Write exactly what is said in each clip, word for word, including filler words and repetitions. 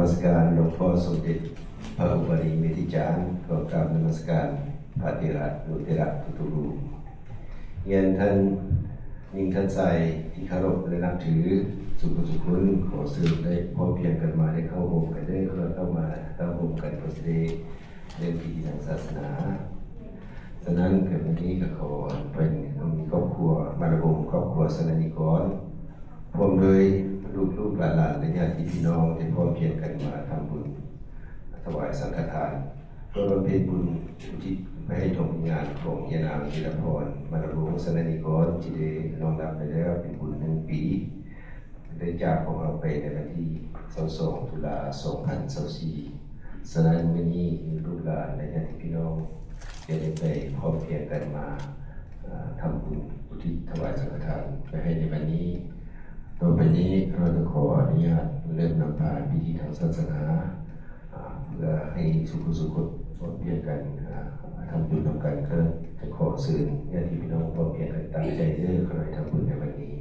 นมัสการหลวงพ่อสมเด็จพระอุบาลีเมธิจารย์ ขอกราบนมัสการพระเถระนุเถระทุกๆรูป เรียนท่านหญิงท่านชายที่เคารพและนับถือสุขสุขคน ขอเชิญได้พร้อมเพรียงกันมาได้เข้าร่วมกันเด้อ เพื่อเข้ามาเข้าร่วมกันก็จะได้เรื่องพิธีทางศาสนา ฉะนั้นเกิดวันนี้ก็ขอเป็นมีครอบครัวมารวมครอบครัวสนนิกร พร้อมด้วยลูกๆหลานๆและญาติพี่น้องได้พร้อมเพรียงกันมาทำบุญถวายสังฆทาน เพื่อบำเพ็ญบุญอุทิศไปให้ดวงวิญญาณของยานางจิรพร มารวมสนนิกร ที่ได้ล่วงลับไปแล้วเป็นบุญหนึ่งปี ได้จากของเราไปในวันที่ยี่สิบสองตุลาสองพันยี่สิบสี่ ฉะนั้นมื้อนี้ลูกหลานและญาติพี่น้องจะได้ไปพร้อมเพรียงกันมา อ่า ทำบุญอุทิศถวายสังฆทานไปให้ในวันนี้ ต่อไปนี้เราจะขออนุญาตเริ่มนำพาพิธีทางศาสนา อ่า เพื่อให้สุขสุขคนพร้อมเพรียงกัน อ่า ทำบุญนำกัน ก็จะขอเชิญญาติพี่น้องพร้อมเพรียงกันตั้งใจเด้อ ขอให้ทำบุญในวันนี้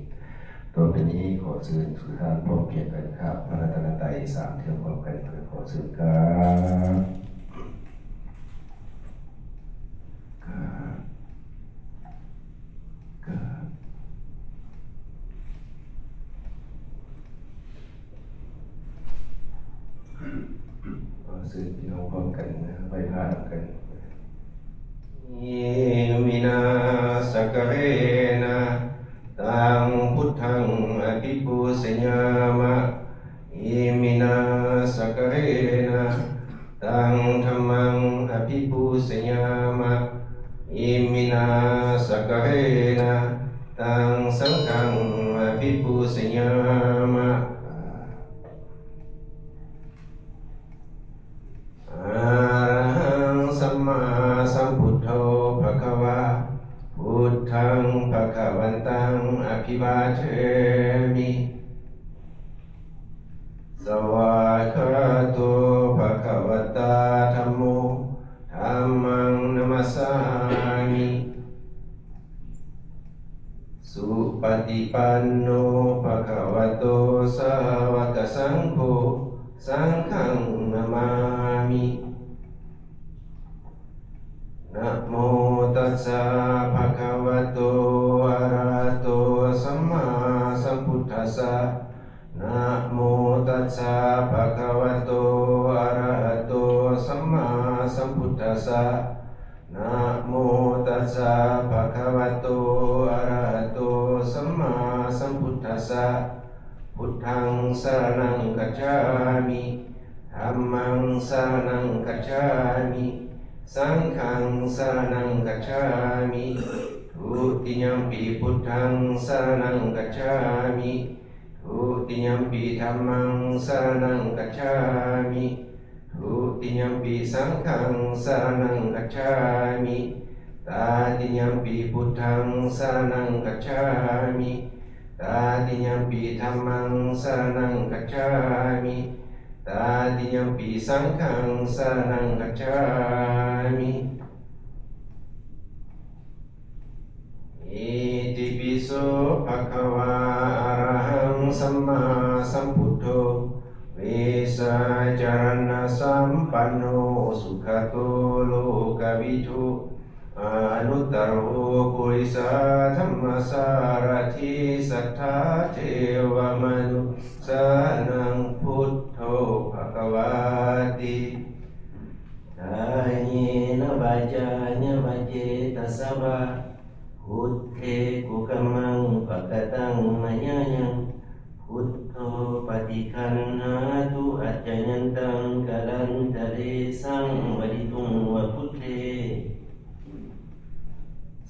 ต่อไปนี้ขอเชิญทุกท่านพร้อมเพรียงกันครับ พระรัตนตรัยสามเทื่อพร้อมกัน ขอเชิญครับ ครับ ครับ ขอเชิญพี่น้องพร้อมกันนะ ไหว้พระนำกัน Iminā sakkārena taṃ buddhaṃ abhipūjayāma. Iminā sakkārena taṃ dhammaṃ abhipūjayāma. Iminā sakkārena taṃ saṅghaṃ abhipūjayāma. Arahaṃ sammāsambuddho bhagavā, buddhaṃ bhagavantaṃ abhivādemi. Svākkhāto bhagavatā dhammo, dhammaṃ namassāmi. Supaṭipanno bhagavato sāvakasaṅgho, saṅghaṃ namāmi. Namo tassa bhagavato arahato sammāsambuddhassa. Namo tassa bhagavato arahato sammāsambuddhassa. Namo tassa bhagavato arahato sammāsambuddhassa. Buddhaṃ saraṇaṃ gacchāmi. Dhammaṃ saraṇaṃ gacchāmi. Saṅghaṃ saraṇaṃ gacchāmi. Dutiyampi buddhaṃ saraṇaṃ gacchāmi. Dutiyampi dhammaṃ saraṇaṃ gacchāmi. Dutiyampi saṅghaṃ saraṇaṃ gacchāmi. Tatiyampi buddhaṃ saraṇaṃ gacchāmi. Tatiyampi dhammaṃ saraṇaṃ gacchāmi. Tatiyampi saṅghaṃ saraṇaṃ gacchāmi. Itipi so bhagavā arahaṃ sammāsambuddho vijjācaraṇasampanno sugato lokavidū anuttaro purisadammasārathi satthā devamanussānaṃ buddho bhagavāti. Kāyena vācāya va cetasā vā, buddhe kukammaṃ pakataṃ mayā yaṃ, buddho paṭiggaṇhātu accayantaṃ, kālantare saṃvarituṃ va buddhe.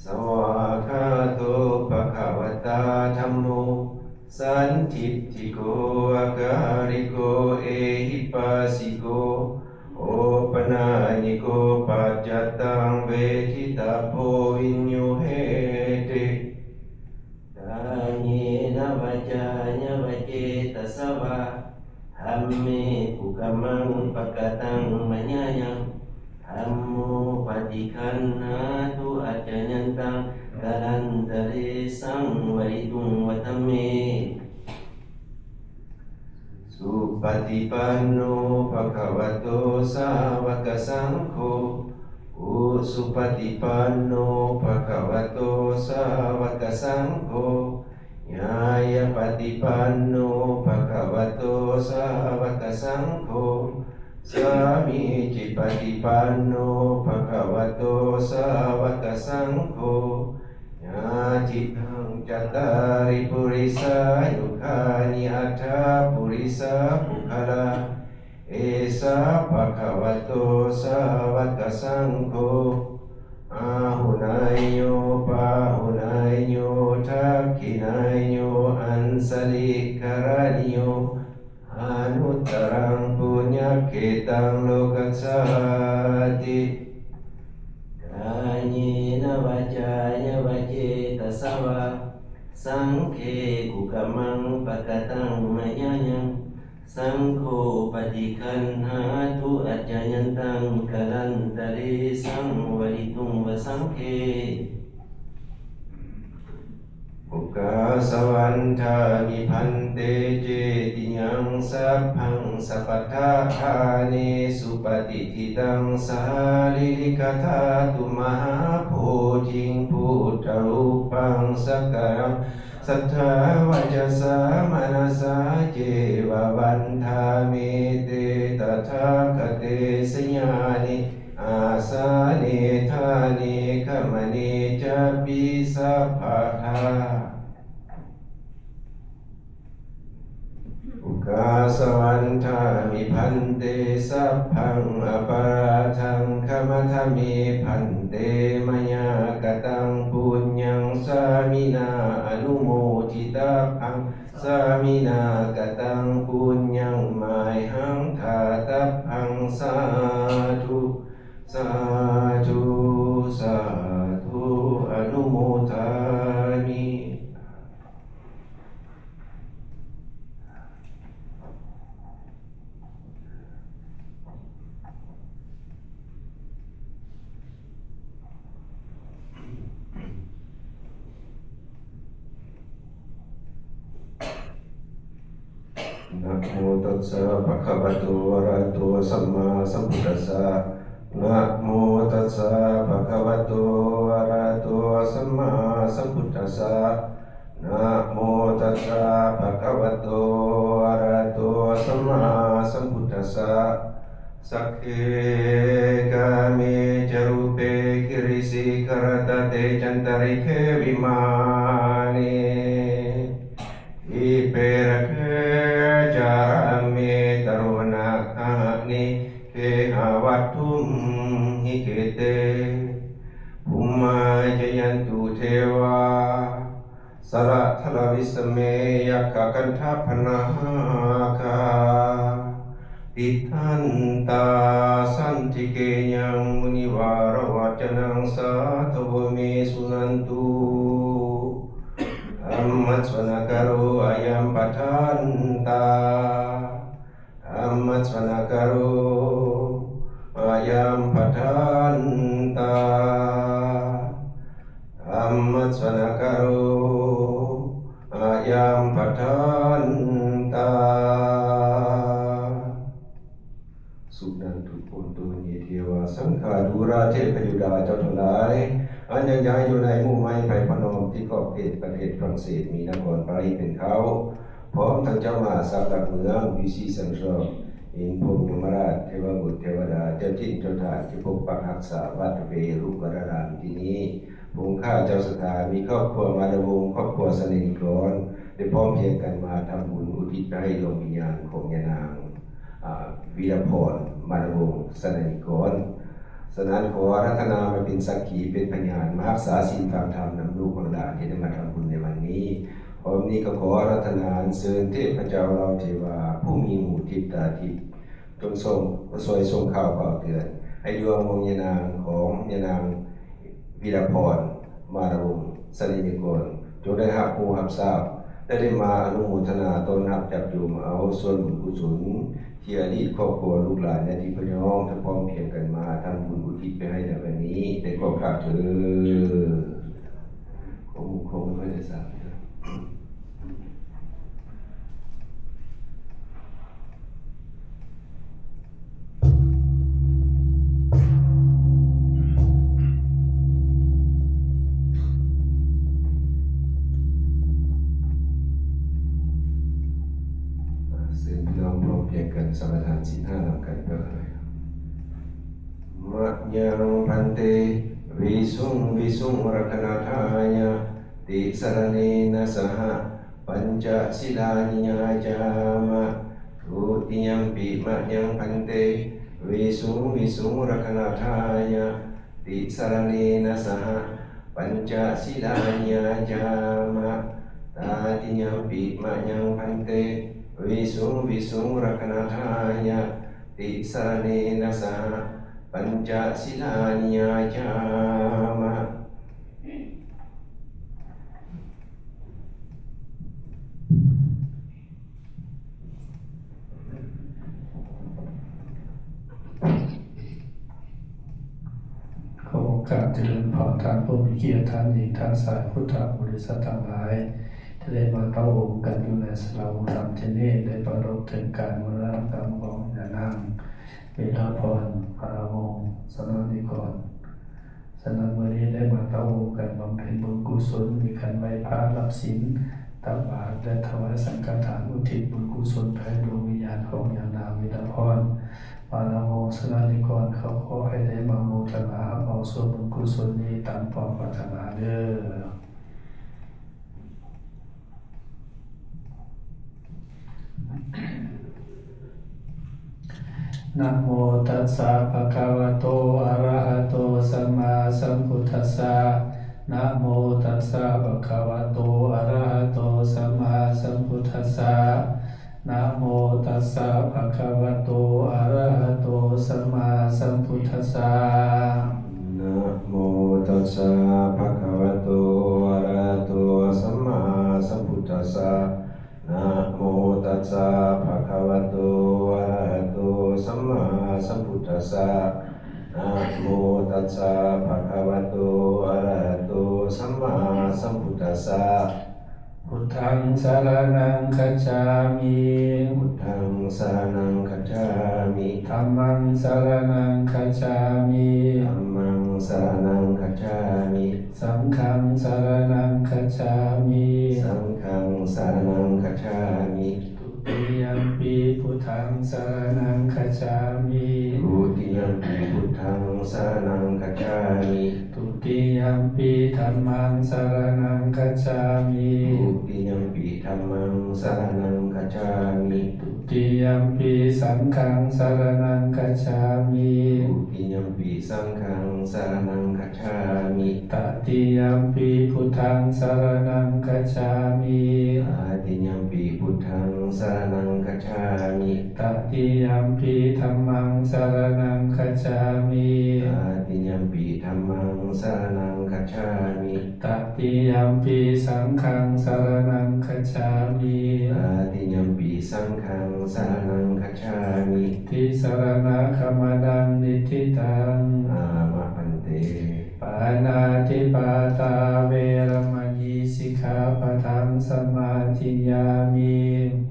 Svākkhāto bhagavatā dhammo, sandiṭṭhiko akāliko ehipassiko, opanayiko paccattaṃ veditabbo viññūhīti. Kāyena vācāya va cetasā vā, dhamme kukammaṃ pakataṃ mayā yaṃ, dhammo paṭiggaṇhātu accayantaṃ, kālantare saṃvarituṃ va dhamme. Supaṭipanno bhagavato sāvakasaṅgho, ujupaṭipanno bhagavato sāvakasaṅgho, ñāyapaṭipanno bhagavato sāvakasaṅgho, sāmīcipaṭipanno bhagavato sāvakasaṅgho, yadidaṃ cattāri purisayugāni aṭṭha purisapuggalā, esa bhagavato sāvakasaṅgho, āhuneyyo pāhuneyyo dakkhiṇeyyo añjalikaraṇīyo, anuttaraṃ puññakkhettaṃ lokassāti. Kāyena vācāya va cetasā vā, saṅghe kukammaṃ pakataṃ mayā yaṃ, saṅgho paṭiggaṇhatu accayantaṃ, kālantare saṃvarituṃ va saṅghe. Okāsa vandāmi bhante cetiyaṃ sabbaṃ sabbaṭṭhānesu patiṭṭhitaṃ sārīrikadhātu mahābodhiṃ buddharūpaṃ sakalaṃ sadā vacasā manasā ceva vandāmete tathāgate sayane āsane ṭhāne gamane capi sabbadā. Okāsa vandāmi bhante sabbaṃ aparādhaṃ khamatha me bhante, mayā kataṃ puññaṃ sāminā anumoditabbaṃ, sāminā kataṃ puññaṃ mayhaṃ dātabbaṃ. Sādhu sādhu sādhu anumodāmi. Namo tassa bhagavato arahato sammāsambuddhassa. Namo tassa bhagavato arahato sammāsambuddhassa. Namo tassa bhagavato arahato sammāsambuddhassa. Sagge kāme ca rūpe girisikharataṭe cantalikkhe vimāne, dīpe raṭṭhe ca gāme taruvanagahane gehavatthumhi khette, bhummā cāyantu devā jalathalavisame yakkhagandhabbanāgā, tiṭṭhantā santike yaṃ munivaravacanaṃ sādhavo me suṇantu. Dhammassavanakālo ayambhadantā. Dhammassavanakālo ayambhadantā. Dhammassavanakālo ayambhadantā. Suṇantu bhonto ye devā saṅghadūtā ເທບະຍາດາເຈົ້າທັງຫຼາຍ ອັນຍັງຍ້າຍຢູ່ໃນໝູ່ໄມ້ໄພພະນົມ ທີ່ຂອບເຂດປະເທດຝຣັ່ງເສດ ມີນະຄອນປາຣີເປັນເຄົ້າ ພ້ອມທັງເຈົ້າມະຫາສັກຫຼັກເມືອງ ວິຊີສັງຊອມ ອິນພົມຍົມມະລາດ ເທວະບຸດເທວະດາ ເຈົ້າຖິ່ນເຈົ້າຖານ ທີ່ປົກປັກຮັກສາວັດເວລຸກະລາລາມທີ່ນີ້ ພວກຂ້າເຈົ້າສັດທາ ມີຄອບຄົວມາລະວົງ ຄອບຄົວສະໄນນິກອນ ໄດ້ພ້ອມພຽງກັນມາທຳບຸນອຸທິດໃຫ້ດວງວິນຍານຂອງຍານາງ ອາ ວິລະພອນ ມາລະວົງ ສະໄນນິກອນ. ສະນັ້ນ ຂໍອາລາທະນາມາເປັນສັກຂີ ເປັນພະຍານ ມາຮັກສາສິນຟັງທຳນຳລູກນຳຫຼານທີ່ໄດ້ມາທຳບຸນໃນວັນນີ້. ພ້ອມນີ້ກໍຂໍອາລາທະນາອັນເຊີນເທບພະເຈົ້າເຫຼົ່າເທວາ ຜູ້ມີຫູທິບຕາທິບ ຈົ່ງສົ່ງ ຊ່ວຍສົ່ງຂ່າວເຝົ້າເຕືອນ ໃຫ້ດວງວິນຍານຂອງຍານາງ ວິລະພອນ ມາລະວົງ ສະໄນນິກອນ ຈົ່ງໄດ້ຮັບຮູ້ຮັບຊາບ ແລະ ໄດ້ມາອະນຸໂມທະນາຕ້ອນຮັບຈັບໂຍມເອົາສ່ວນບຸນກຸສົນ ທີ່ອະດີດຄອບຄົວລູກຫຼານຍາດຕິພີ່ນ້ອງ ໄດ້ພ້ອມພຽງກັນມາທຳບຸນອຸທິດໄປໃຫ້ໃນວັນນີ້ ໄດ້ຂໍກາບເທີນ. ຂອງໝູ່ຄົງໄດ້ສາມເທື່ອ. Mayaṃ bhante visuṃ visuṃ rakkhaṇatthāya tisaraṇena saha pañca sīlāni yācāma. Dutiyampi mayaṃ bhante visuṃ visuṃ rakkhaṇatthāya tisaraṇena saha pañca sīlāni yācāma. Tatiyampi mayaṃ bhante visuṃ visuṃ rakkhaṇatthāya tisaraṇena saha pañca sīlāni yācāma. ขอโอกาสเจริญพรท่านผู้มีเกียรติ ท่านหญิงท่านชาย พุทธบริษัททั้งหลาย ที่ได้มาตั้งองค์กันอยู่ในศาลาองค์ธรรมที่นี่ ได้ปรารภถึงการมรณกรรมของยานางวีรพร วรวงศ์ สนธินิกร ฉะนั้นมื้อนี้ได้มาตั้งองค์กันบำเพ็ญบุญกุศล มีการไหว้พระรับศีล ตักบาตร และถวายสังฆทาน อุทิศบุญกุศลไปให้ดวงวิญญาณของยานางวีรพร วรวงศ์ สนธินิกร เขาขอให้ได้มาโมทนารับเอาส่วนบุญกุศลนี้ตามความปรารถนาเด้อ Namo tassa bhagavato arahato sammāsambuddhassa. Namo tassa bhagavato arahato sammāsambuddhassa. Namo tassa bhagavato arahato sammāsambuddhassa. Namo tassa bhagavato arahato sammāsambuddhassa. Namo tassa bhagavato arahato sammāsambuddhassa. Namo tassa bhagavato arahato sammāsambuddhassa. Buddhaṃ saraṇaṃ gacchāmi. Buddhaṃ saraṇaṃ gacchāmi. Dhammaṃ saraṇaṃ gacchāmi. Dhammaṃ saraṇaṃ gacchāmi. Saṅghaṃ saraṇaṃ gacchāmi. Saṅghaṃ saraṇaṃ gacchāmi. Dutiyampi buddhaṃ saraṇaṃ gacchāmi. Dutiyampi buddhaṃ saraṇaṃ gacchāmi. Dutiyampi dhammaṃ saraṇaṃ gacchāmi. Dutiyampi dhammaṃ saraṇaṃ gacchāmi. Dutiyampi saṅghaṃ saraṇaṃ gacchāmi. Dutiyampi saṅghaṃ saraṇaṃ gacchāmi. Tatiyampi buddhaṃ saraṇaṃ gacchāmi. Tatiyampi buddhaṃ saraṇaṃ gacchāmi. Tatiyampi dhammaṃ saraṇaṃ gacchāmi. Tatiyampi dhammaṃ saraṇaṃ gacchāmi. Tatiyampi saṅghaṃ saraṇaṃ gacchāmi. Tatiyampi saṅghaṃ saraṇaṃ gacchāmi. Tisaraṇagamanaṃ niṭṭhitaṃ. Āma bhante. Pāṇātipātā veramaṇī sikkhāpadaṃ samādiyāmi.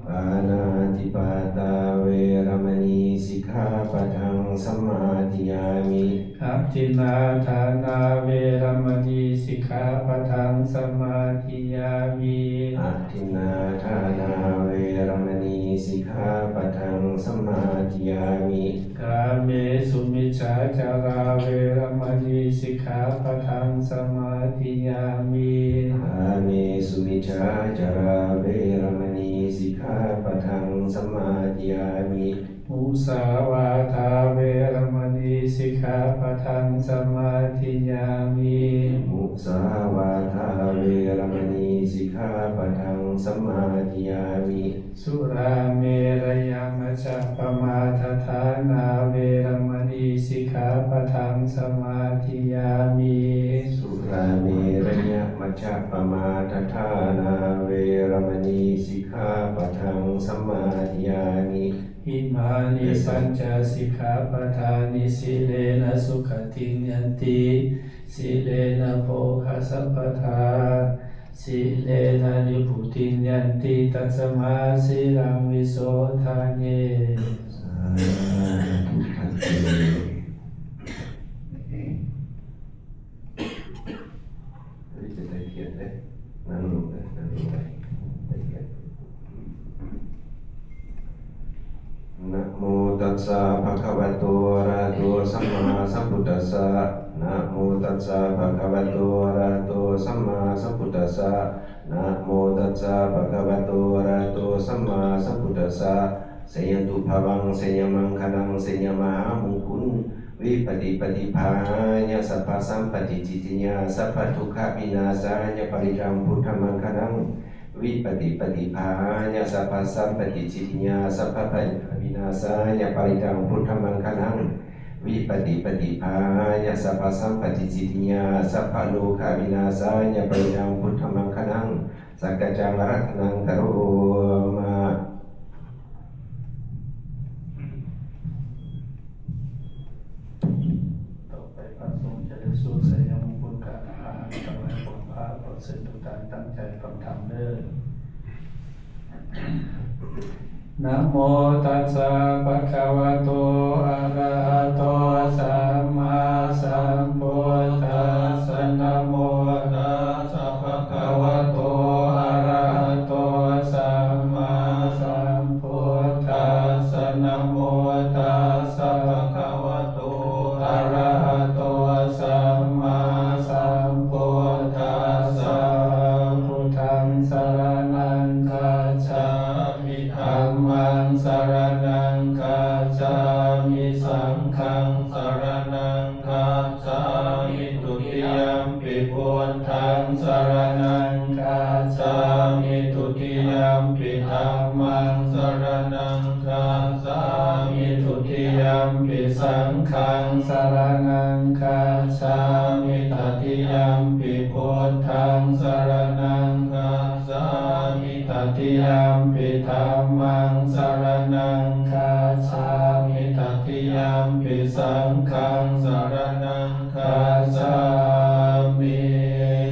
Pāṇātipātā veramaṇī sikkhāpadaṃ samādiyāmi. Adinnādānā veramaṇī sikkhāpadaṃ samādiyāmi. Adinnādānā veramaṇī sikkhāpadaṃ samādiyāmi. Kāmesu micchācārā veramaṇī sikkhāpadaṃ samādiyāmi. Kāmesu micchācārā veramaṇī sikkhāpadaṃ samādiyāmi. Musāvādā veramaṇī sikkhāpadaṃ samādiyāmi. Musāvādā veramaṇī sikkhāpadaṃ samādiyāmi. Surāmerayamajjapamādaṭṭhānā veramaṇī sikkhāpadaṃ samādiyāmi. Surāmerayamajjapamādaṭṭhānā veramaṇī sikkhāpadaṃ samādiyāmi. Imāni pañca sikkhāpadāni. Sīlena sugatiṃ yanti, sīlena bhogasampadā, sīlena nibbutiṃ yanti, tasmā sīlaṃ visodhaye. Sādhu bhante. จะได้เขียนเลย นั่งลงเลย นั่งลงเลย จะเขียน Namo tassa tassa bhagavato arahato sammāsambuddhassa. Namo tassa bhagavato arahato sammāsambuddhassa. Namo tassa bhagavato arahato sammāsambuddhassa. Jayanto bhavaṃ jayamaṅgalaṃ jayamahāmaṅgalaṃ. Vipattipaṭibāhāya sabbasampattisiddhiyā sabbadukkhavināsāya parittaṃ brūtha maṅgalaṃ. Vipattipaṭibāhāya sabbasampattisiddhiyā sabbabhayavināsāya parittaṃ brūtha maṅgalaṃ. Vipattipaṭibāhāya sabbasampattisiddhiyā sabbarogavināsāya parittaṃ brūtha maṅgalaṃ. Sakkaccaṃ āratanaṃ karoma. ต่อไปพระสงฆ์จะได้สวดชัยมงคลคาถาถวายของพระ ขอเชิญทุกท่านตั้งใจฟังธรรมเด้อ Namo tassa bhagavato arahato sammāsambuddhassa. Namo tassa bhagavato arahato sammāsambuddhassa. Namo tassa bhagavato arahato sammāsambuddhassa. Buddhaṃ saraṇaṃ gacchāmi. Dhammaṃ saraṇaṃ gacchāmi. Saṅghaṃ saraṇaṃ gacchāmi. Dutiyampi buddhaṃ saraṇaṃ gacchāmi. Dutiyampi dhammaṃ saraṇaṃ gacchāmi. Dutiyampi saṅghaṃ saraṇaṃ gacchāmi. Tatiyampi buddhaṃ saraṇaṃ gacchāmi. Tatiyampi dhammaṃ saraṇaṃ gacchāmi. Tatiyampi saṅghaṃ saraṇaṃ gacchāmi.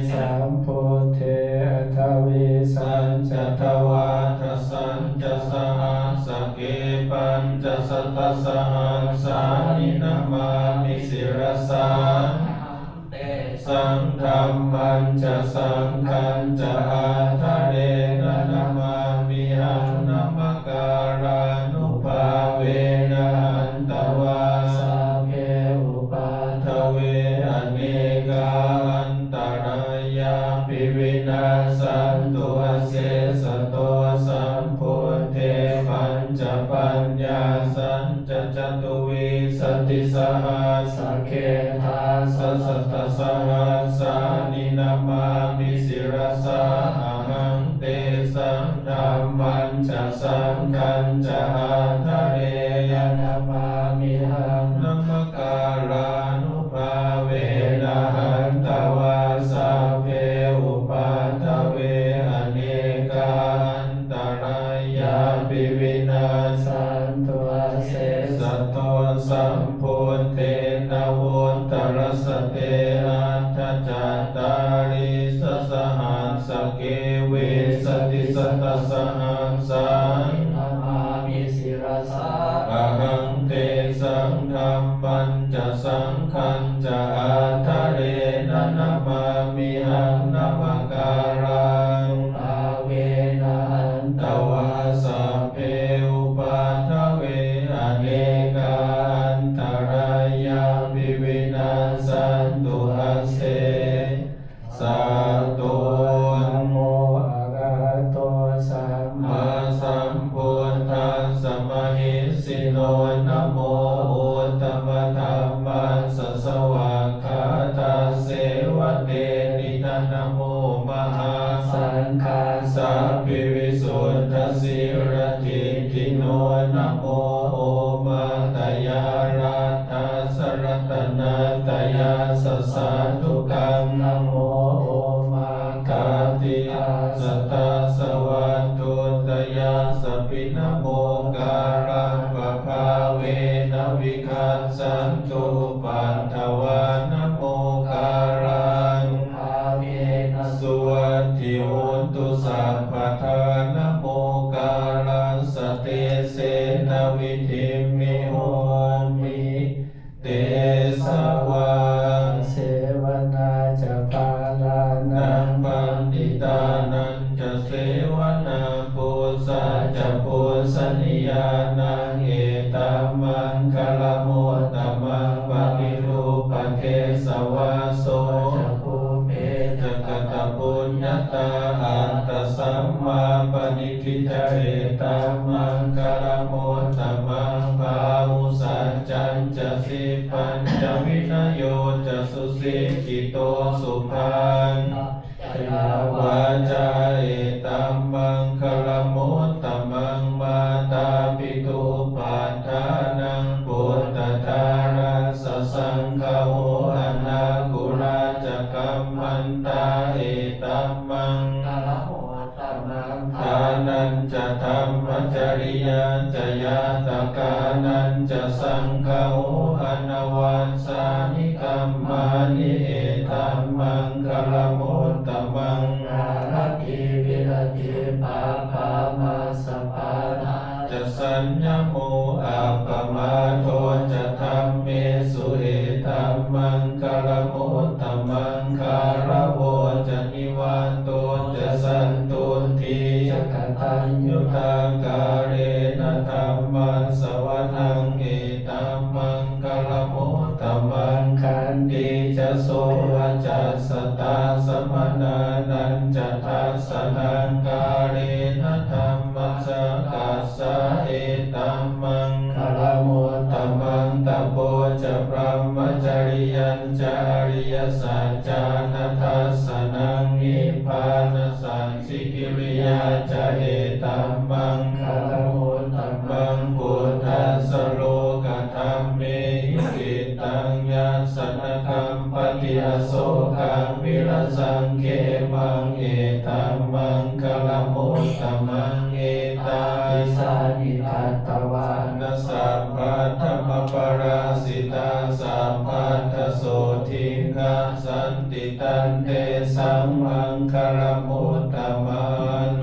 Sambuddhe aṭṭhavīsañca dvādasañca sahassake pañcasatasahassāni namāmi sirasā. Tesaṃ dhammañca saṅghañca ādarena namāmihaṃ. Namakārānubhāvena hantvā sabbe upaddave anekā antarāyāpi vinassantu asesato. Sambuddhe pañcapaññāsañ ca catuvīsatisahassake dasasatasahassāni namāmi sirasā ahaṃ. Tesaṃ dhammañca saṅghañca ādarena namāmihaṃ. Namakārānubhāvena hantvā sabbe upaddave anekā antarāyāpi vinassantu asesato. Sambuddhe navuttarasate aṭṭhacattāḷīsasahassake vīsatisatasahassāni namāmi sirasā ahaṃ. Tesaṃ dhammañca saṅghañca ādarena namāmihaṃ. Namakārānubhāvena hantvā sabbe upaddave anekā antarāyāpi vinassantu ase sato. Namo arahato sammāsambuddhassa mahesino. Namo uttamadhammassa svākkhātasseva tenidha. Namo mahāsaṅghassāpi visuddhasīladiṭṭhino. Namo omātyāraddhassa ratanattayassa sādhukaṃ. Namo omakātītassa tassa vatthuttayassapi. Namokārappabhāvena vigacchantu upaddavā. Namokārānubhāvena suvatthi hotu sabbadā. Namokārassa tejena vidhimhi homi tejavā. Asevanā ca bālānaṃ paṇḍitānañca sevanā, pūjā ca pūjanīyānaṃ, etaṃ maṅgalamuttamaṃ. Paṭirūpadesavāso ca pubbe ca katapuññatā, attasammāpaṇidhi ca etammaṅgalamuttamaṃ. Bāhusaccañca sippañca vinayo ca susikkhito, subhā ca yā vācā etammaṅgalamuttamaṃ. Mātāpituupaṭṭhānaṃ puttadārassa saṅgaho, anākulā ca kammantā etammaṅgalamuttamaṃ. Dānañca dhammacariyā ca ñātakānañca saṅgaho, anavajjāni kammāni etammaṅgalamuttamaṃ. Āratī viratī pāpā majjapānā ca saññamo, appamādo ca dhammesu etammaṅgalamuttamaṃ. Gāravo ca nivāto ca santuṭṭhī ca kataññutā, kālena dhammassavanaṃ etammaṅgalamuttamaṃ. Khantī ca sovacassatā samaṇānañca dassanaṃ, kālena dhammasākacchā etammaṅgalamuttamaṃ. Tapo ca brahmacariyañca ariyasaccāna dassanaṃ, nibbānasacchikiriyā ca etammaṅgalamuttamaṃ. Phuṭṭhassa lokadhammehi cittaṃ yassa na kampati, asokaṃ virajaṃ khemaṃ etammaṅgalamuttamaṃ. Etādisāni katvāna sabbatthamaparājitā, sabbattha sotthiṃ gacchanti, tantesaṃ maṅgalamuttamaṃ.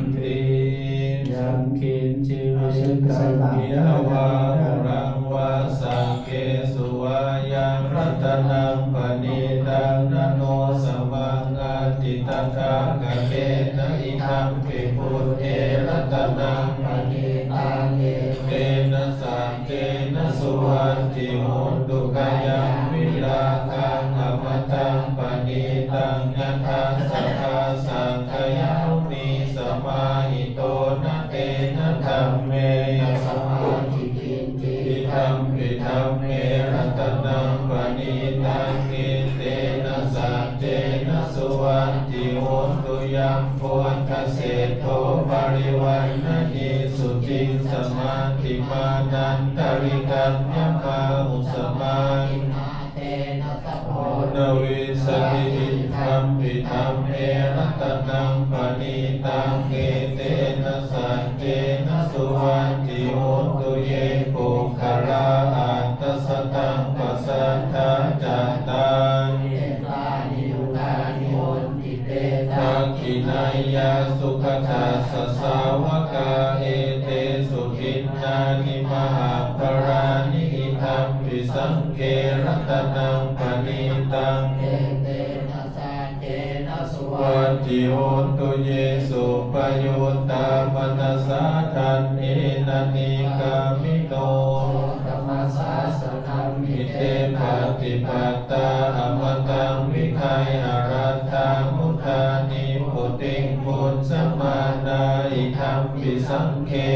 Yaṅkiñci vittaṃ idha vā huraṃ vā, saggesu vā yaṃ ratanaṃ paṇītaṃ, na no samaṃ atthi tathāgatena, idampi buddhe ratanaṃ paṇītaṃ, etena saccena suvatthi hotu. Khayaṃ virāgaṃ amataṃ paṇītaṃ, yadajjhagā sakyamunī samāhito, na tena dhammena samatthi kiñci, idampi dhamme ratanaṃ paṇītaṃ, etena saccena suvatthi hotu. Yambuddhaseṭṭho parivaṇṇayī suciṃ, samādhimānantarikaññamāhu, samādhinā tena samo na vijjati, idampi dhamme ratanaṃ paṇītaṃ, etena saccena suvatthi hotu. Ye puggalā aṭṭha sataṃ pasatthā, cattāri etāni yugāni honti, te dakkhiṇeyyā sugatassa sāvakā, etesu dinnāni mahapphalāni, idampi saṅghe ratanaṃ paṇītaṃ, etena saccena suvatthi hotu. Ye suppayuttā manasā daḷhena, nikkāmino gotamasāsanamhi, te pattipattā amataṃ vigayha, laddhā mudhā nibbutiṃ bhuñjamānā, idampi saṅghe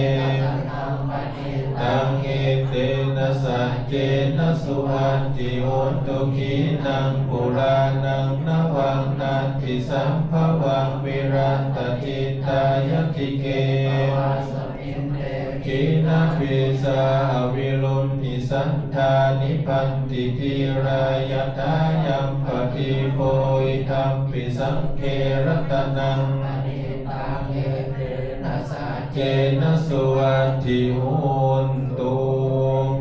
taṃ, etena saccena suvatthi hotu. Khīṇaṃ purāṇaṃ navaṃ natthi sambhavaṃ, virattacittāyatike, bhavasmiṃ te khīṇabījā avirūḷhichandā, nibbanti dhīrā yathāyampadīpo, idampi saṅghe ratanaṃ paṇītaṃ, etena saccena suvatthi hotu.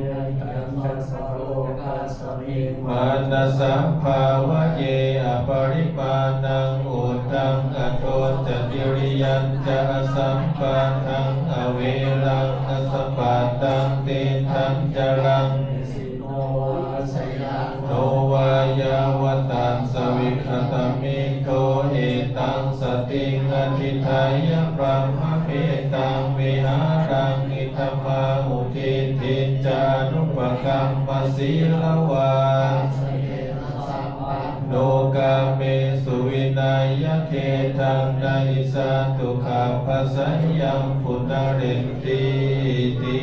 Yañca sabbarogasmiṃ mānasambhāvaye aparimāṇaṃ, uddhaṃ adho ca tiriyañca asambādhaṃ, averaṃ asapattaṃ tiṭṭhañcaraṃ, nisinno vā sayāno vā yāvatassa vigatamiddho, etaṃ satiṃ adhiṭṭheyya, brahmametaṃ vihāraṃ idhamāhu. Diṭṭhiñca anu kammasīlavā, no kāmesu vineyya gedhaṃ, na hi jātu gabbhaseyyaṃ punaretīti.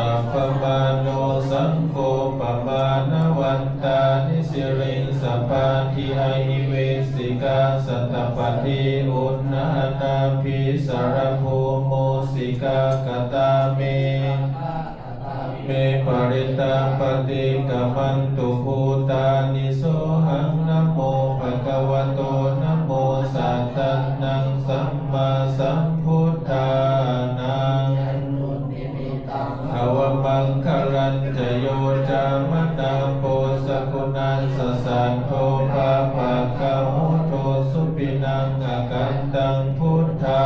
Appamāṇo saṅgho pamāṇavantāni siriṃsapāni ahi vicchikā satapadī uṇṇānābhī sarabū mūsikā. Katā me, katā me parittā paṭikkamantu bhūtāni. Sohaṃ namo bhagavato namo sattannaṃ sammāsambuddhānaṃ. Avamaṅgalañca yo cāmanāpo sakuṇassa saddo pāpaggaho dussupinaṃ akantaṃ buddhā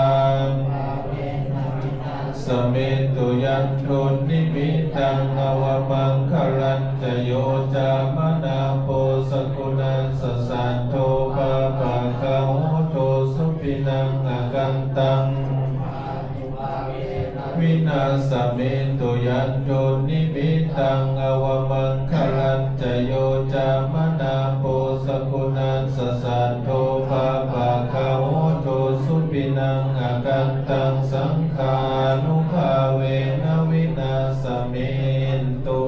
samentu. Yandunnimittaṃ avamaṅgalañca yo cāmanāpo sakuṇassa saddo pāpaggaho dussupinaṃ akantaṃ vināsamentu. Yandunnimittaṃ avamaṅgalañca yo cāmanāpo sakuṇassa saddo pāpaggaho dussupinaṃ akantaṃ saṅghānubhāvena vināsamentu.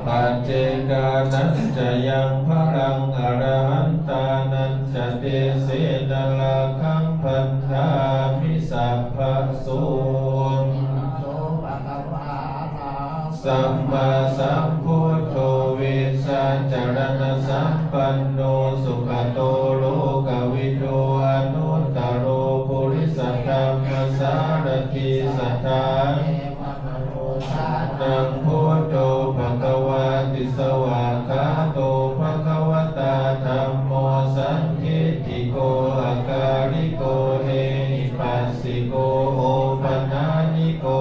Paccekānañca yaṃ balaṃ arahantānañca tejena rakkhaṃ bandhāmi sabbaso. Sammāsambuddho vijjācaraṇasampanno sugato lokavidū anuttaro purisadammasārathi satthā devamanussānaṃ buddho bhagavāti. Svākkhāto bhagavatā dhammo sandiṭṭhiko akāliko ehipassiko opanayiko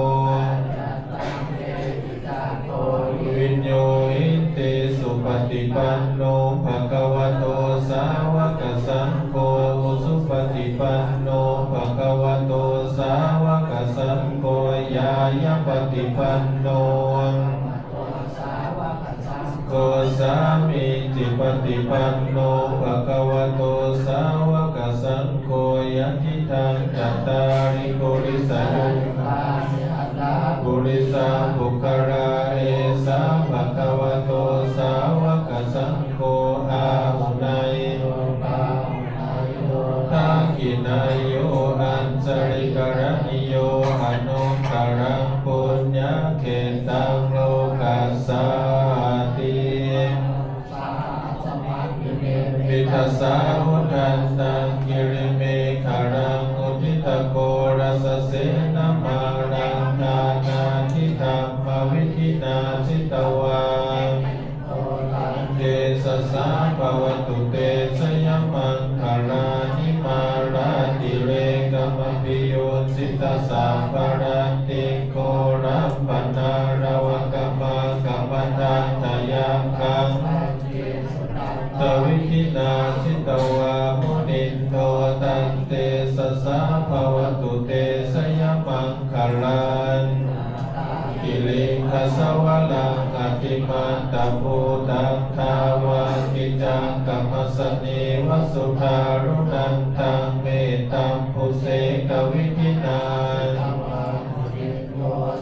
viññūhīti. Supaṭipanno bhagavato sāvakasaṅgho, ujupaṭipanno bhagavato sāvakasaṅgho, ñāyapaṭipanno sāvakasaṅgho, sāmīcipaṭipanno bhagavato sāvakasaṅgho, yadidaṃ cattāri purisayugāni aṭṭha purisapuggalā, esa bhagavato sāvakasaṅgho, āhuneyyo pāhuneyyo dakkhiṇeyyo añjalikaraṇīyo anuttaraṃ puññakkhettaṃ lokassāti. Sahassasahassamabhinimmitasāvudhantaṃ girimekhalaṃ uditaghorasasenamāraṃ dānādidhammavidhinā jitavā tejasā bhavatu te jayamaṅgalāni. Mārātirekamabhiyujjhitasabbarattiṃ ghorampanāḷavakamakkhamathaddhayakkhaṃ khantīsudantavidhinā jitavā munindo tantejasā bhavatu te jayamaṅgalāni. Giriṃ gajavaraṃ atimattabhūtaṃ dāvaggicakkamasanīva sudāruṇantaṃ mettambusekavidhinā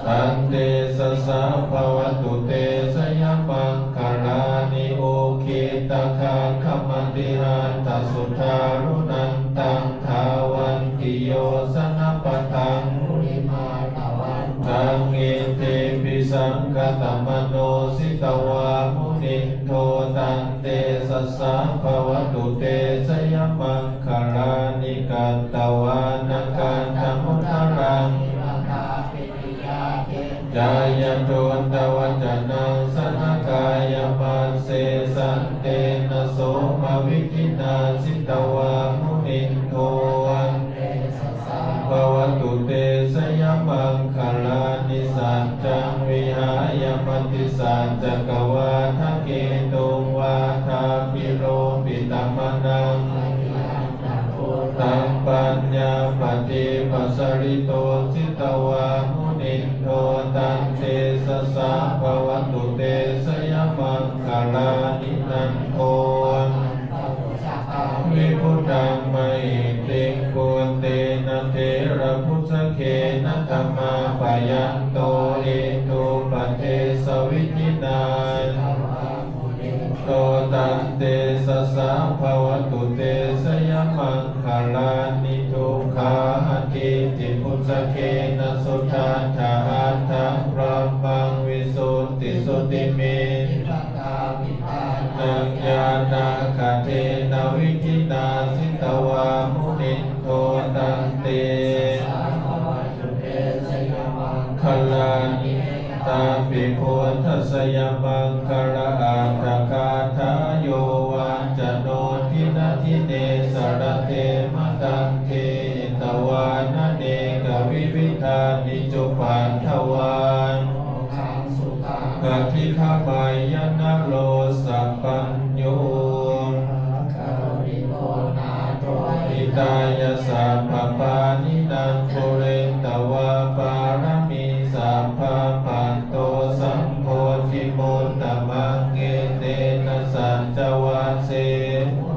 tantejasā bhavatu te jayamaṅgalāni. Ukkhittakhaggamatihatthasudāruṇantaṃ dhāvantiyojanapathaṅgulimālavantaṃ iddhībhisaṅkhatamano jitavā munindo tantejasā bhavatu te jayamaṅgalāni. Katvāna kaṭṭhamudaraṃ iva gabbhinīyā ciñcāya duṭṭhavacanaṃ janakāyamajjhe santena somavidhinā jitavā munindo tantejasā bhavatu te jayamaṅgalāni. Saccaṃ vihāya matisaccakavādaketuṃ vādābhiropitamanaṃ taṃ Yā paṭipasārito jitavā munindo taṃ tejasā bhavatu te jayamaṅgalāni. Nandopanandabhujagaṃ vibudhaṃ mahiddhiṃ puttena therabhujagena damāpayanto iddhūpadesavidhinā jitavā munindo taṃ tejasā bhavatu te jayamaṅgalāni. Duggāhadiṭṭhibhujagena sudaṭṭhahatthaṃ brahmaṃ visuddhijutimiddhibakābhidhānaṃ ñāṇāgadena vidhinā jitavā munindo taṃ tejasā bhavatu te jayamaṅgalāni. Etāpi buddhajayamaṅgalaaṭṭhagāthā yo vācano dinadine sarate matandī hitvānanekavividhāni cupaddavāni mokkhaṃ sukhaṃ adhigameyya naro sapañño. Mahākāruṇiko nātho hitāya sabbapāṇinaṃ pūretvā pāramī sabbā patto sambodhimuttamaṃ etena saccavajjena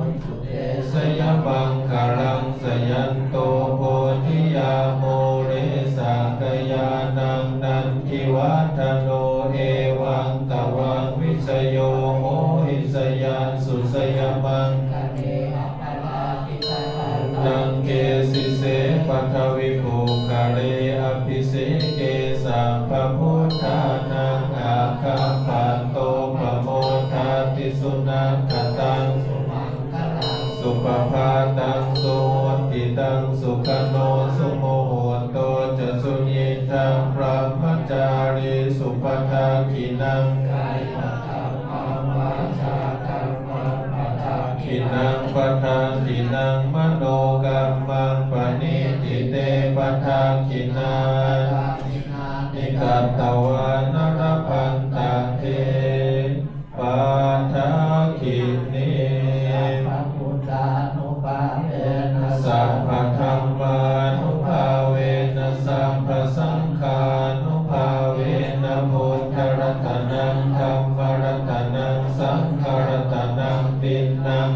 jayamaṅgalaṃ. Jayanto bodhiyā mūle sakyānaṃ nandivaḍḍhano evaṃ tvaṃ vijayo hohi jayassu jayamaṅgale aparājitapallaṅke sīse paṭhavipokkhare abhiseke sabbabuddhānaṃ aggappatto pamodati. Sunakkhattaṃ sumaṅgalaṃ supabhātaṃ suhuṭṭhitaṃ sukhaṇo sumuhutto ca suyiṭṭhaṃ brahmacārisu padakkhiṇaṃ kāyakammaṃ vācākammaṃ padakkhiṇaṃ padakkhiṇaṃ manokammaṃ paṇidhī te padakkhiṇā padakkhiṇāni katvāna labhantatthe padakkhiṇe. Sabbabuddhānubhāvena sabbadhammānubhāvena sabbasaṅghānubhāvena buddharatanaṃ dhammaratanaṃ saṅgharatanaṃ tiṇṇaṃ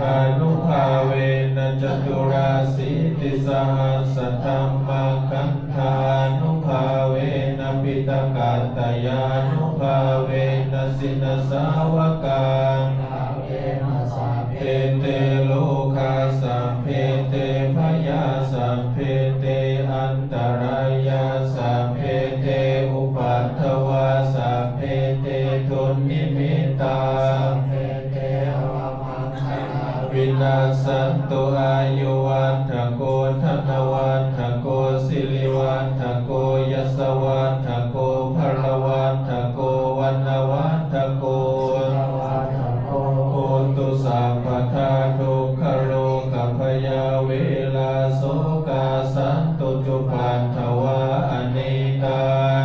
ratanānubhāvena caturāsītisahassadhammakkhandhānubhāvena piṭakattayānubhāvena jinasāvakānubhāvena sabbe te rogā sabbe te bhayā sabbe te antarāyā sabbe te upaddavā sabbe te dunnimittā sabbe te avamaṅgalā vinassantu. Āyuvaḍḍhako dhanavaḍḍhako sirivaḍḍhako yasavaḍḍhako balavaḍḍhako vaṇṇavaḍḍhako sukhavaḍḍhako hotu sabbadā. Dukkharogabhayā verā sokā sattu cupaddavā anekā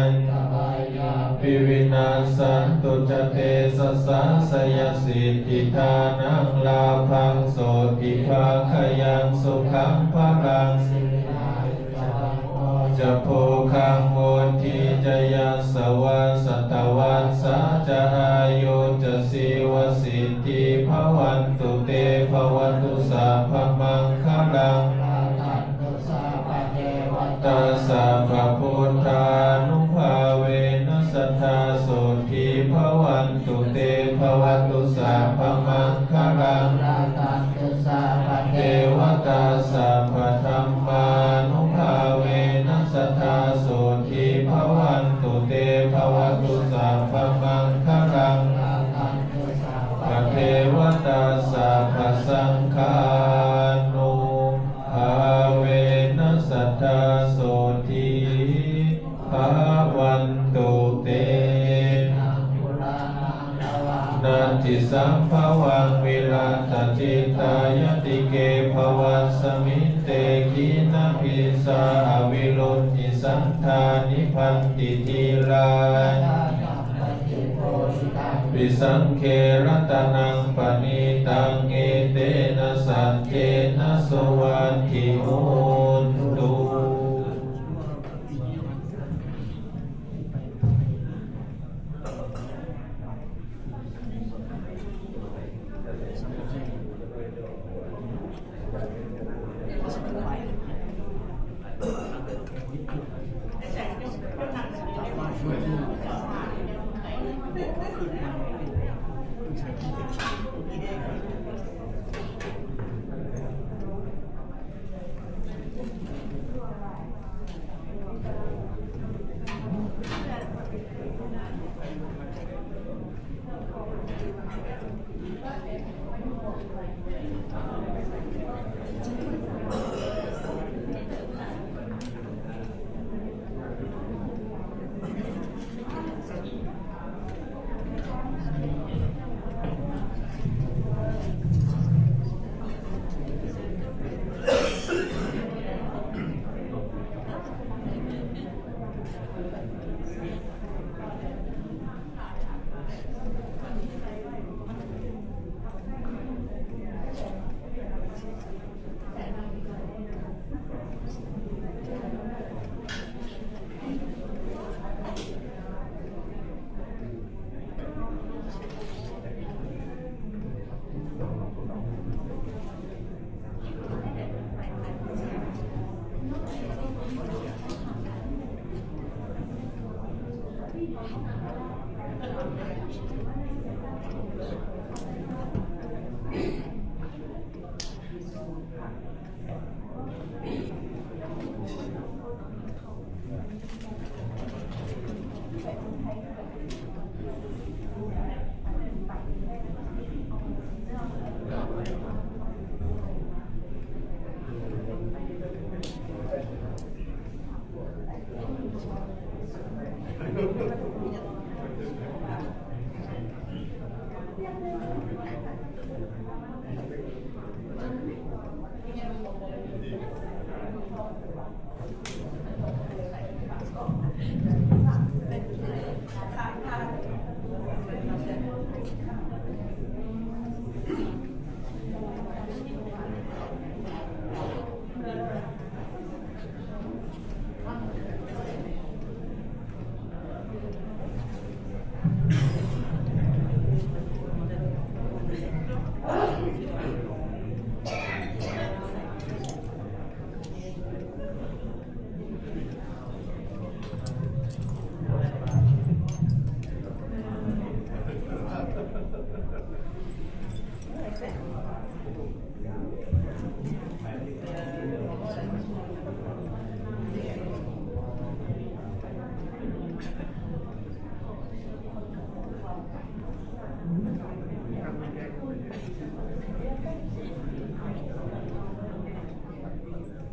antarāyāpi vinassantu ca tejasā. Jayasiddhi dhanaṃ lābhaṃ sotthi bhāgyaṃ sukhaṃ balaṃ siri āyu ca vaṇṇo ca bhogaṃ vuḍḍhī ca yasavā satavassā ca āyū ca jīvasiddhī bhavantu te. Bhavatu sabbamaṅgalaṃ rakkhantu sabbadevatā sabbabuddhānubhāvena sadā sotthī bhavantu te. Bhavatu sabbamaṅgalaṃ rakkhantu sabbadevatā sabbadhammānubhāvena sadā sotthī bhavantu te. Bhavatu sabbamaṅgalaṃ rakkhantu sabbadevatā sabbasaṅghānubhāvena sadā sotthī bhavantu te. Natthi sambhavaṃ virattacittāyatike bhavasmiṃ te khīṇabījā avirūḷhichandā nibbanti dhīrā. Yathāyaṃ paṭibojitaṃ visuṃ khe ratanaṃ paṇītaṃ etena saccena suvatthi hontu.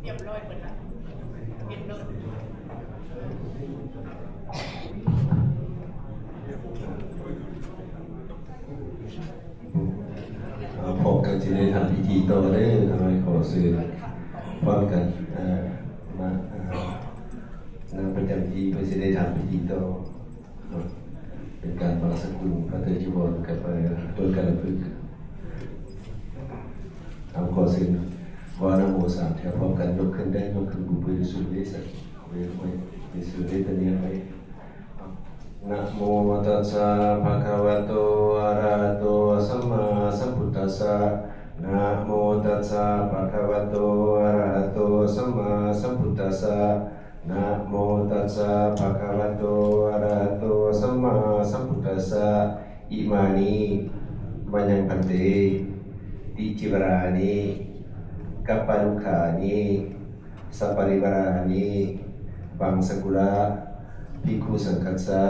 เรียบร้อยหมดละ เรียบร้อย เอ่อ พร้อมกันสิได้ทำพิธีต่อเด้อ ทางนี้ขอเชิญพร้อมกัน เอ่อ มา เอ่อ นั่งประจำที่เพื่อสิได้ทำพิธีต่อ เป็นการบังสกุลพระไตรจีวรกับ เอ่อ ต้นกัลปึกษ์ เอา ขอเชิญว่านะโมสามเทื่อพร้อมกัน ยกขึ้นได้ ยกขึ้น บุเปสุเรสะ เวเวเวสุเรตเนียเว Namo tassa bhagavato arahato sammāsambuddhassa. Namo tassa bhagavato arahato sammāsambuddhassa. Namo tassa bhagavato arahato sammāsambuddhassa. Imāni mayaṃ bhante ticīvarāni kapparukkhaṇi saparivārāni vaṃsakūla bhikkhusaṅghassa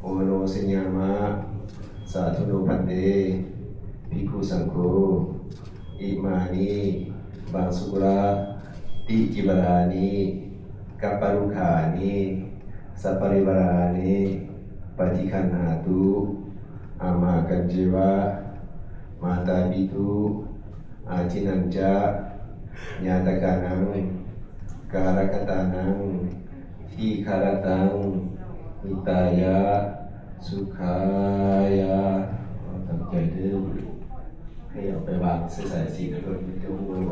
oṇojayāma. Sādhu no bhante bhikkhusaṅgho. Imāni vaṃsakūla ticīvarāni kapparukkhaṇi saparivārāni paṭiggaṇhātu amhākañceva mātāpitu ācīnañca ñātakānaṃ kālakatānaṃ dīgharattaṃ hitāya sukhāya. ตั้งใจเด้อ ให้เอาไปวางใส่สายสิญจนมันจะหัว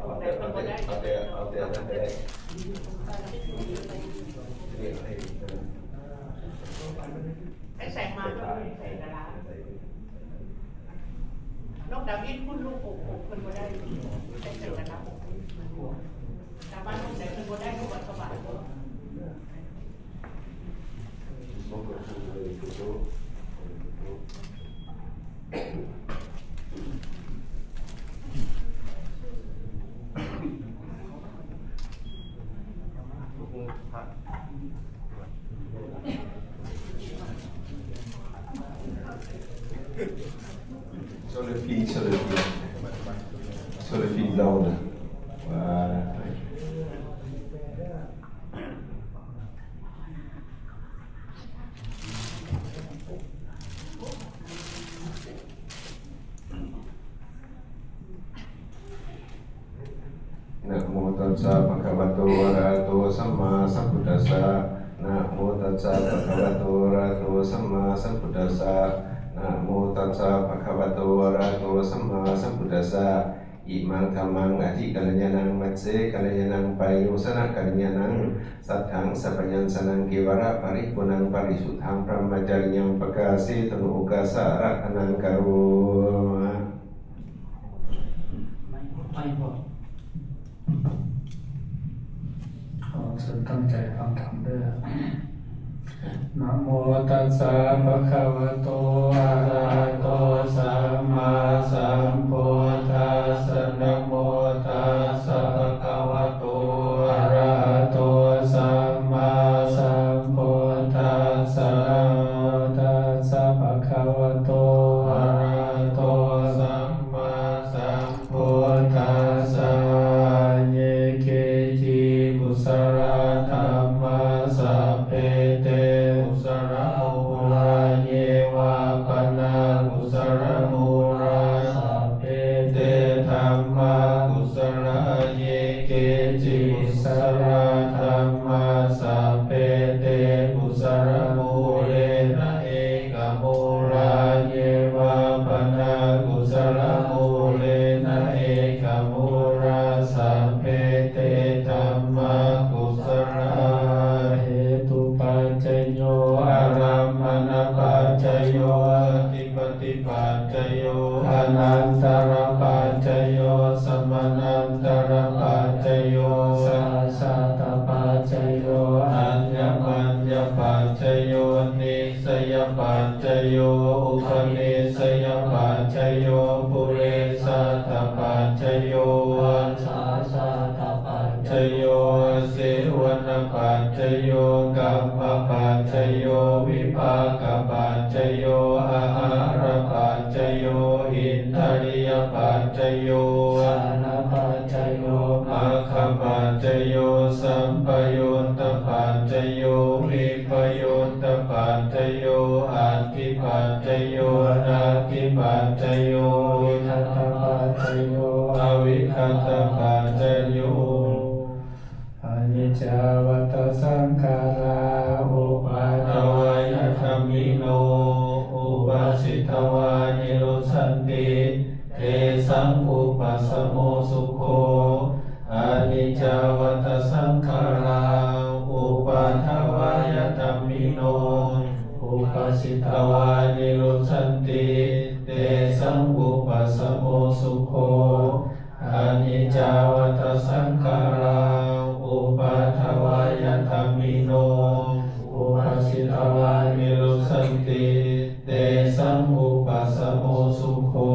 เอาแต่เอาแต่เอาแต่เอาแต่เอาแต่ ให้ใส่มาด้วย ใส่กะลา นกดาวิด คุณลูก หก หก เพิ่นบ่ได้ ใส่กะลา หก หก แต่ว่านกไหนเพิ่นบ่ได้ ลูกอัศวา Sur le fil, sur le fil. Sur le fil blanc, là. Voilà. Namo tassa bhagavato arahato sammāsambuddhassa. Namo tassa bhagavato arahato sammāsambuddhassa. Namo tassa bhagavato arahato sammāsambuddhassa. Imaṃ dhammaṃ adhikaraṇīyaṃ majjhe kalyāṇaṃ payojanakalyāṇaṃ. Sātthaṃ sabyañjanaṃ kevalaparipuṇṇaṃ parisuddhaṃ brahmacariyaṃ pakāsetuṃ okāsa arakkhaṇaṃ karoma. ไม่พอ ขอเชิญตั้งใจฟังธรรมด้วย Namo tassa bhagavato arahato sammāsambuddhassa. Namo tassa bhagavato arahato sammāsambuddhassa. Namo tassa bhagavato arahato sammāsambuddhassa. Ye keci kusalā dhammā, sabbe te kusalamūlā. Ye vā pana kusalamūlā, sabbe te dhammā kusalā. Ye keci kusalā dhammā, sabbe te kusalamūlena ekamūlā. Ye vā pana kusalamūlena ekamūlā, sabbe te dhammā kusalā. Hetupaccayo, ārammaṇapaccayo, adhipatipaccayo, anantarapaccayo, samanantarapaccayo, sahajātapaccayo, aññamaññapaccayo, nissayapaccayo, upanissayapaccayo, purejātapaccayo, ajjhāyātapaccayo, āsevanapaccayo, kammapaccayo, vipākapaccayo, āhārapaccayo, indriyapaccayo, jhānapaccayo, maggapaccayo, sampayuttapaccayo, vippayuttapaccayo, atthipaccayo, natthipaccayo, vigatapaccayo, avigatapaccayo. Aniccā vata saṅkhārā, uppādavayadhammino, uppajjitvā nirujjhanti, tesaṃ vūpasamo sukho. Aniccā vata saṅkhārā, uppādavayadhammino, uppajjitvā nirujjhanti, tesaṃ vūpasamo sukho. Aniccā vata saṅkhārā, uppādavayadhammino, uppajjitvā nirujjhanti, tesaṃ vūpasamo sukho.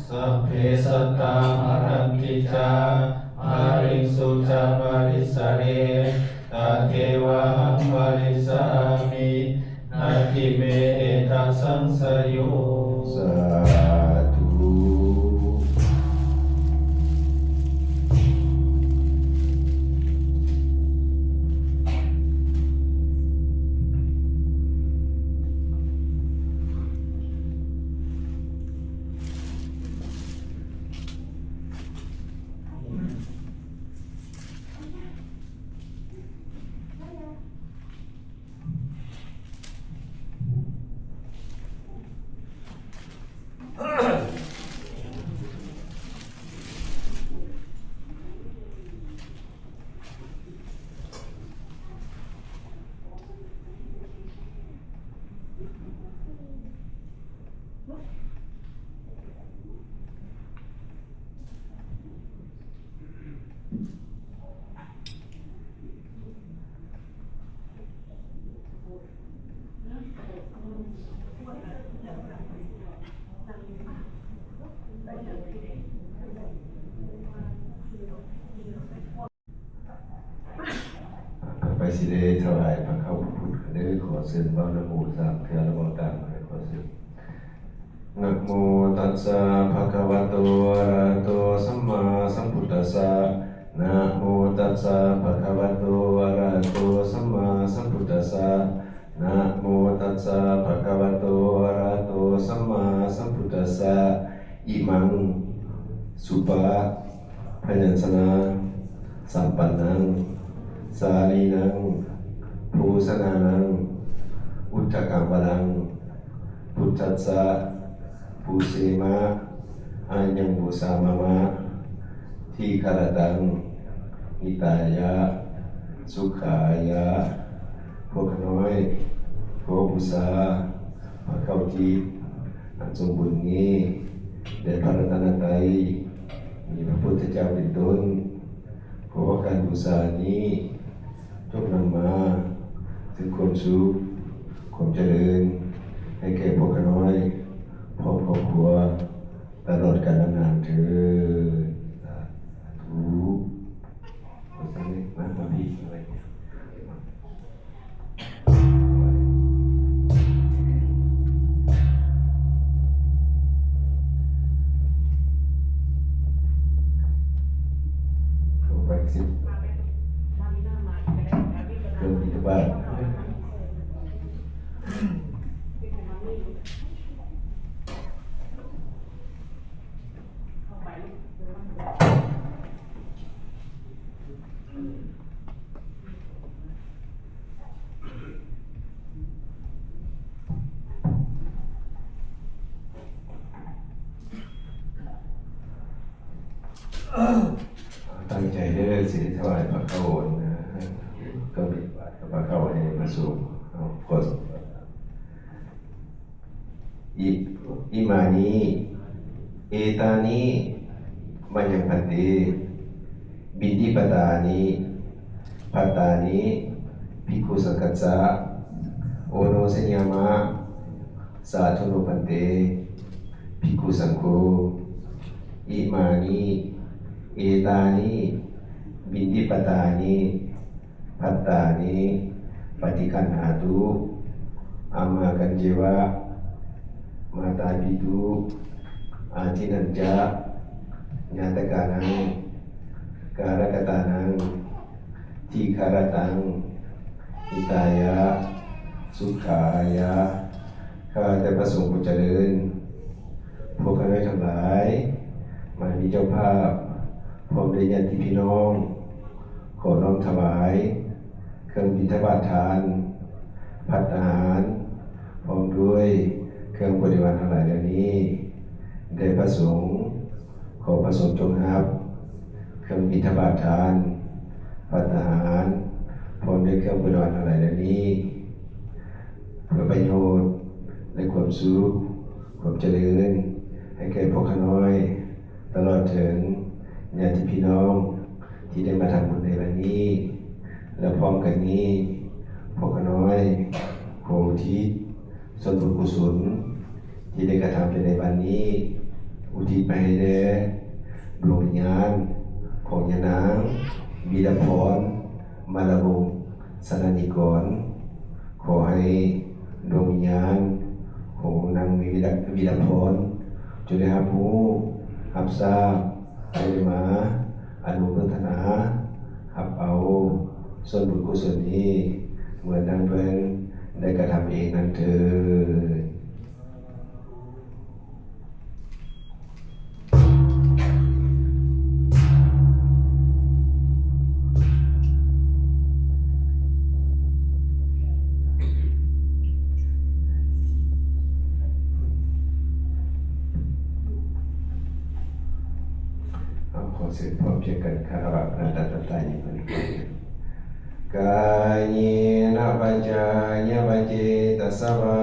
Sabbe sattā maranti ca, mariṃsu ca marissare, tathevāhaṃ marissāmi, natthi me ettha saṃsayo. Sādhu. สิได้ถวายพระเข้าพระพุทธกันเด้อ ขอเชิญเว้านำหมู่สามเทื่อ แล้วเว้าตามมาเลย ขอเชิญ Namo tassa bhagavato arahato sammāsambuddhassa. Namo tassa bhagavato arahato sammāsambuddhassa. Namo tassa bhagavato arahato sammāsambuddhassa. Imaṃ supabyañjanasampannaṃ sālīnaṃ bhūsanānaṃ uddakaṃ varaṃ buddhassa pūjema. Ayaṃ pūjāmāma dīgharattaṃ hitāya sukhāya. พวกข้าน้อยขอบูชาพระเข้าทิพย์อันสมบูรณ์นี้แด่พระรัตนตรัย มีพระพุทธเจ้าเป็นต้น ขอการบูชานี้จงนำมาซึ่งความสุข ความเจริญ ให้แก่พวกข้าน้อยพร้อมครอบครัว ตลอดกาลนานเทอญ สาธุ มา มาพี่ อะไรเนี่ย ลงไปสิ เครื่องบิณฑบาต ตั้งใจเด้อ สิได้ถวายพระเข้าโอนนะ ก็มีพระเข้าให้พระสงฆ์ เอา ขอ I- imāni, etāni, mayaṃ bhante, piṇḍapātāni, bhattāni, bhikkhusaṅghassa, oṇojayāma. Sādhu no bhante, bhikkhusaṅgho. Imāni, etāni, piṇḍapātāni, bhattāni, paṭiggaṇhātu, amhākañceva, mātāpitu, ādīnañca, ñātakānaṃ, kālakatānaṃ, dīgharattaṃ, hitāya, sukhāya. ข้าแต่พระสงฆ์ผู้เจริญ พวกข้าน้อยทั้งหลาย มามีเจ้าภาพ พร้อมด้วยญาติพี่น้อง ขอน้อมถวาย เครื่องบิณฑบาตทาน ภัตตาหาร พร้อมด้วยเครื่องบริวารทั้งหลายเหล่านี้ แด่พระสงฆ์ ขอพระสงฆ์จงรับ เครื่องบิณฑบาตทาน ภัตตาหาร พร้อมด้วยเครื่องบริวารทั้งหลายเหล่านี้ เพื่อประโยชน์และความสุข ความเจริญ ให้แก่พวกข้าน้อย ตลอดถึงญาติพี่น้องที่ได้มาทำบุญในวันนี้ และพร้อมกันนี้ พวกข้าน้อยขออุทิศส่วนบุญกุศลที่ได้กระทำไปในวันนี้ อุทิศไปให้แด่ดวงวิญญาณของยานางวีรพร มลวงศ์ สนันนิกร ขอให้ดวงวิญญาณของนางวีร- วีรพร จงได้รับรู้ รับทราบ ได้มาอนุโมทนา รับเอาส่วนบุญกุศลนี้ เหมือนดังเพิ่นได้กระทำเองนั้นเทอญ เอา ขอเสียงพร้อมเพรียงกัน คารวะพระรัตนตรัย Kāyena vācāya va cetasā vā,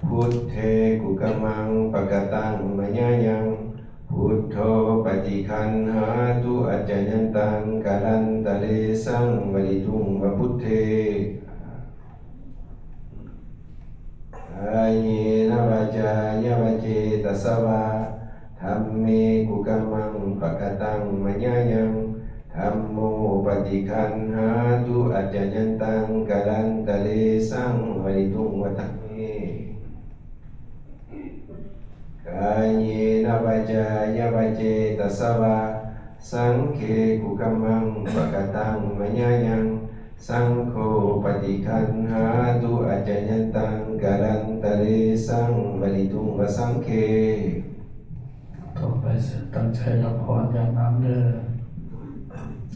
buddhe kukammaṃ pakataṃ mayā yaṃ, buddho paṭiggaṇhātu accayantaṃ, kālantare saṃvarituṃ va buddhe. Kāyena vācāya va cetasā vā, dhamme kukammaṃ pakataṃ mayā yaṃ, dhammo paṭiggaṇhātu accayantaṃ kālantare saṃvarituṃ va saṅghe. Kāyena vācāya va cetasā vā, saṅghe kukammaṃ pakataṃ mayā yaṃ, saṅgho paṭiggaṇhātu accayantaṃ kālantare saṃvarituṃ va saṅghe. ต่อไปตั้งใจรับพรญาติน้ำเด้อ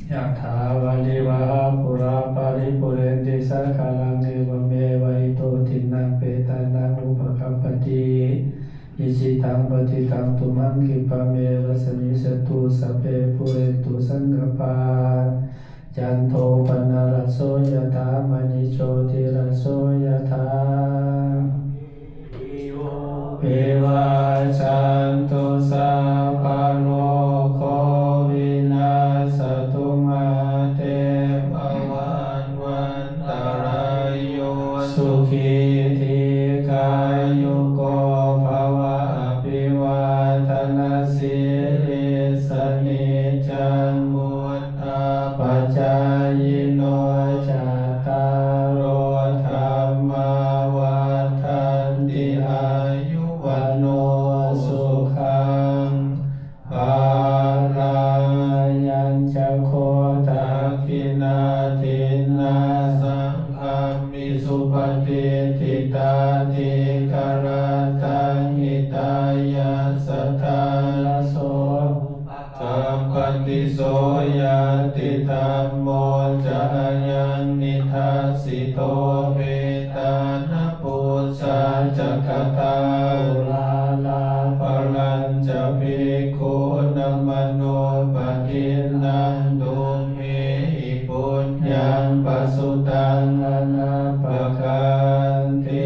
Yathā vārivahā pūrā paripūrenti sāgaraṃ, evameva ito dinnaṃ petānaṃ upakappati. Icchitaṃ patthitaṃ tumhaṃ khippameva samijjhatu, sabbe pūrentu saṅkappā, cando paṇṇaraso yathā, maṇi jotiraso yathā. Vivajjantu sabbarogo vinassatu, mā te bhavatvantarāyo, sukhī dīghāyuko bhava. Abhivādanasīlissa niccaṃ vuḍ- dhāpacāyino, cattāro dhammā vaḍḍhanti, āyu vaṇṇo sukhaṃ balaṃ. Ayañca kho dakkhiṇā dinnā saṅghamhi supatiṭṭhitā, dīgharattaṃ hitāyassa ṭhānaso kappati. So ñātidhammo ca ayaṃ nidassito, petāna pūjā ca katā uḷārā, balañca bhikkhūnamanuppadinnaṃ, tumhehi puññaṃ pasutaṃ anappakanti.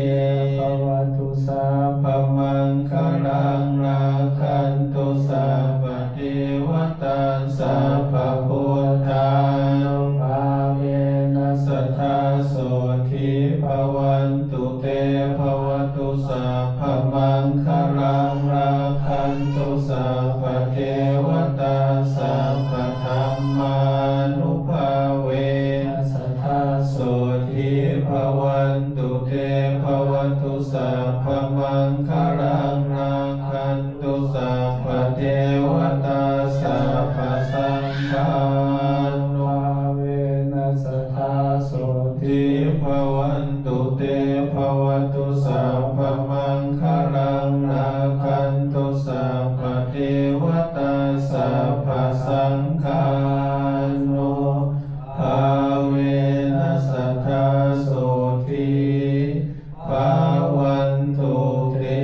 Bhavatu sabbamaṅgalaṃ, rakkhantu sabbadevatā, sabbabuddhānubhāvena sadā sotthī bhavantu te. Bhavatu sabbamaṅgalaṃ, rakkhantu sabbadevatā, sabbadhammānubhāvena sadā sotthī bhavantu te. Bhavatu sabbamaṅgalaṃ, rakkhantu sabbadevatā, sabbasaṅghānubhāvena sadā sotthī bhavantu te. Bhavatu sabbamaṅgalaṃ, rakkhantu sabbadevatā, sabbasaṅghānubhāvena sadā sotthī bhavantu te.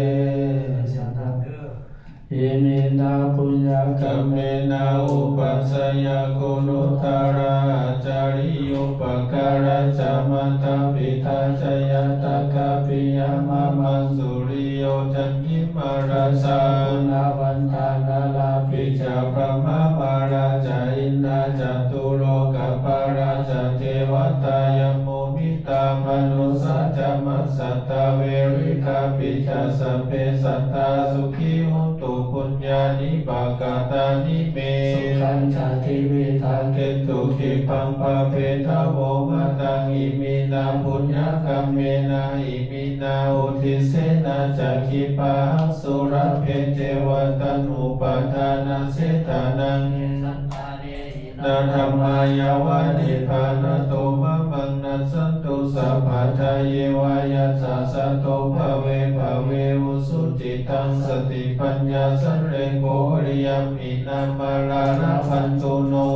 Iminā puññakammena upajjhāyā guṇuttarā ācariyūpakārā ca mātā pitā ca ñātakā piyā mamaṃ suriyo candimā rājā guṇavantā narāpi ca brahmamārā ca indā catulokapālā ca devatā yamo mittā manussā ca majjhattā verikāpi ca sabbe sattā sukhī hontu puññāni pakatāni me. Sukhañca tividhaṃ dentu khippaṃ pāpetha vo mataṃ. Iminā puññakammena iminā uddisena ca khippāhaṃ sulabhe ceva taṇhupādānachedanaṃ. Ye santāne hīnā dhammā yāva nibbānato mamaṃ nassantu sabbadā yeva yattha jāto bhave bhave ujucittaṃ satipaññā sallekho viriyamhinā mārā labhantu no.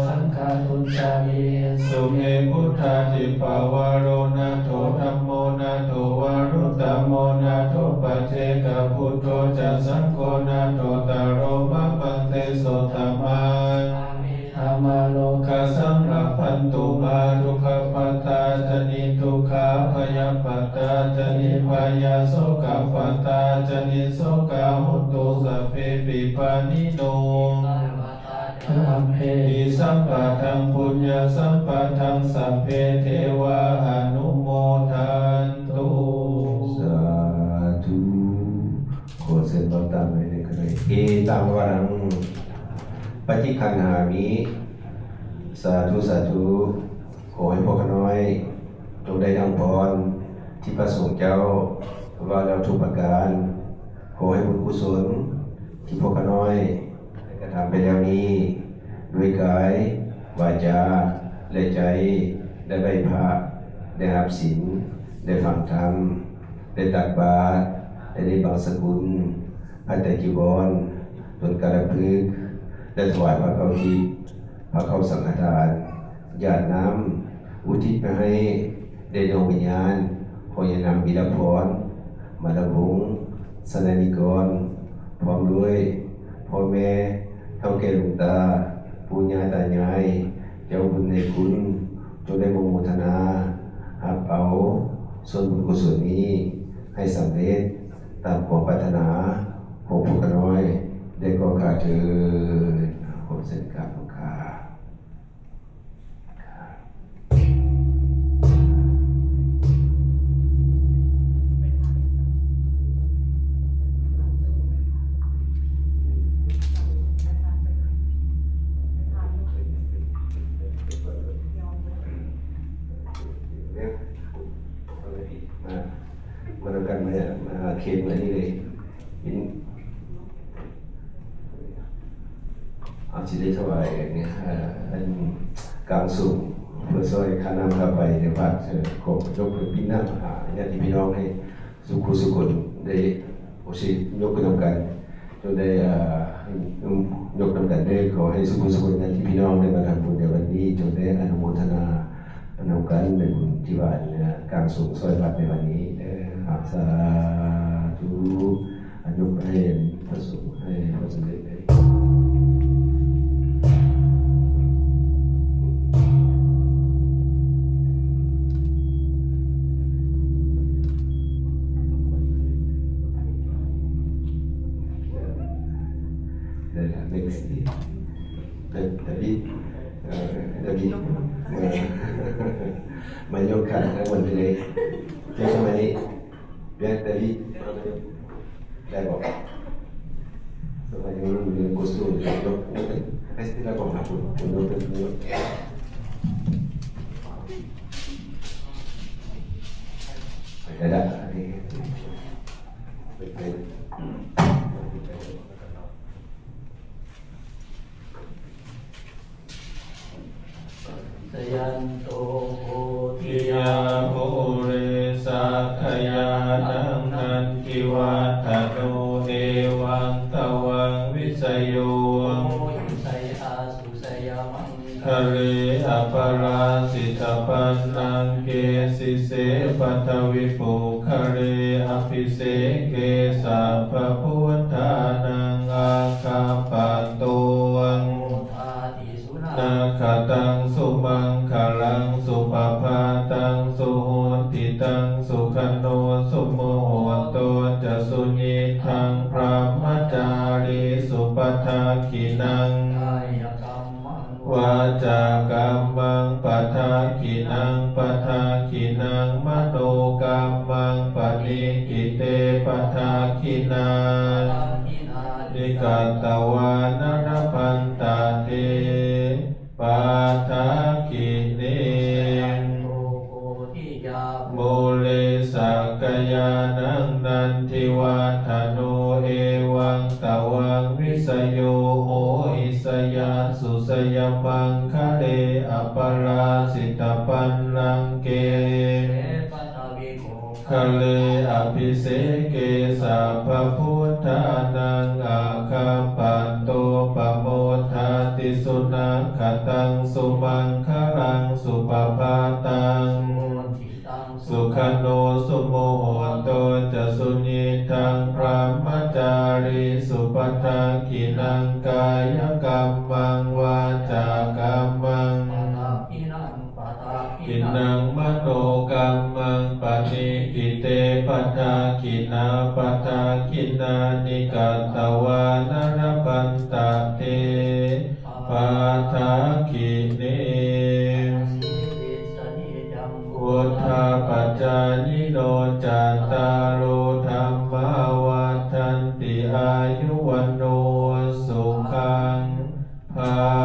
Sukhaṃ sukhī sukhi buddhādhipavaro nātho dhammo nātho varuttamo nātho paccekabuddho ca saṅgho nāthottaro mamaṃ tesottamā mārokāsaṃ labhantu mā. Dukkhappattā ca niddukkhā bhayappattā ca nibbhayā sokappattā ca nissokā hontu sabbepi pāṇino. Sabbehi sampadaṃ puññasampadaṃ sabbe devā anumodantu. Sādhu. ขอเชิญพร้อมตามในขณะนี้ Etaṃ varaṃ paṭiggaṇhāmi. สาธุ สาธุ ขอให้พวกข้าน้อยจงได้ดังพรที่พระสงฆ์เจ้าว่าแล้วทุกประการ ขอให้บุญกุศลที่พวกข้าน้อยได้กระทำไปแล้วนี้ ด้วยกาย วาจา และใจ ได้ไหว้พระ ได้รับศีล ได้ฟังธรรม ได้ตักบาตร ได้ได้บังสกุล ผ้าไตรจีวร ต้นกาลพฤกษ์ ได้ถวายผ้าเข้าทิพย์ ผ้าเข้าสังฆทาน หยาดน้ำอุทิศไปให้แด่ดวงวิญญาณของยายนางวีรพร มารวงศ์ สนานนิกร พร้อมด้วยพ่อแม่ เฒ่าแก่หลวงตา ปู่ย่าตายาย เจ้าบุญนายคุณ จงได้อนุโมทนา รับเอาส่วนบุญกุศลนี้ ให้สำเร็จตามความปรารถนาของพวกข้าน้อยได้ก่อเกล้าเถิด ขอเชิญกราบหลวงตา มา มานำกัน มา มาเคนมานี่เลย เอาสิได้ถวายเนี่ย เอ่อ อันกลางสูง เพื่อซ่อยค่าน้ำค่าไฟในวัด เอ่อ ขอยกเป็นพี่น้ำหาญาติพี่น้องให้สุขุสุขนได้ โอเค ยกขึ้นนำกัน จนได้ เอ่อ ยกนำกันได้ ขอให้สุขุสุขนญาติพี่น้องได้มาทำบุญในวันนี้ จนได้อนุโมทนา นำกันในบุญที่ว่าเนี่ย กลางสูงซ่อยวัดในวันนี้เด้อครับ สาธุ อนุให้พระสงฆ์ให้พระสมเด็จได้ เดี๋ยวนะ next เดี๋ยว เดี๋ยวพี่ เอ่อ เดี๋ยวพี่ เอ่อ มายกขันข้างบนไปเลย ยกขึ้นมานี้ เดี๋ยว เดี๋ยวพี่ มา มา ได้บอก สมัยนี้มันเรียนโกสูนยก ยกเป็น ให้ที่เราบอกนะคุณ คุณยกเป็น ยก ได้ละ อันนี้ เป็น เป็น Jayanto bodhiyā mūle sakyānaṃ nandivaḍḍhano, evaṃ tvaṃ vijayo hohi jayassu jayamaṅgale, aparājitapallaṅke sīse paṭhavipokkhare, abhiseke sabbabuddhānaṃ aggappatto pamodati. Sunakkhattaṃ sumaṅgalaṃ supabhātaṃ suhuṭṭhitaṃ, sukhaṇo sumuhutto ca suyiṭṭhaṃ brahmacārisu, padakkhiṇaṃ kāyakammaṃ vācākammaṃ padakkhiṇaṃ, padakkhiṇaṃ manokammaṃ paṇidhī te padakkhiṇā, padakkhiṇāni katvāna labhantatthe padakkhiṇe. Jayanto bodhiyā mūle sakyānaṃ nandivaḍḍhano, evaṃ tvaṃ vijayo hohi jayassu jayamaṅgale, aparājitapallaṅke sīse paṭhavipokkhare, abhiseke sabbabuddhānaṃ aggappatto pamodati. Sunakkhattaṃ sumaṅgalaṃ supabhātaṃ sukhaṇo sumuhutto ca suyiṭṭhaṃ brahmacārisu, padakkhiṇaṃ kāyakammaṃ vācākammaṃ padakkhiṇaṃ, padakkhiṇaṃ manokammaṃ paṇidhī te padakkhiṇā, padakkhiṇāni katvāna labhantatthe padakkhiṇe. Asīvissajjitaṃ buddhapajāyino, cattāro dhammā vaḍḍhanti: āyu vaṇṇo sukhaṃ balaṃ.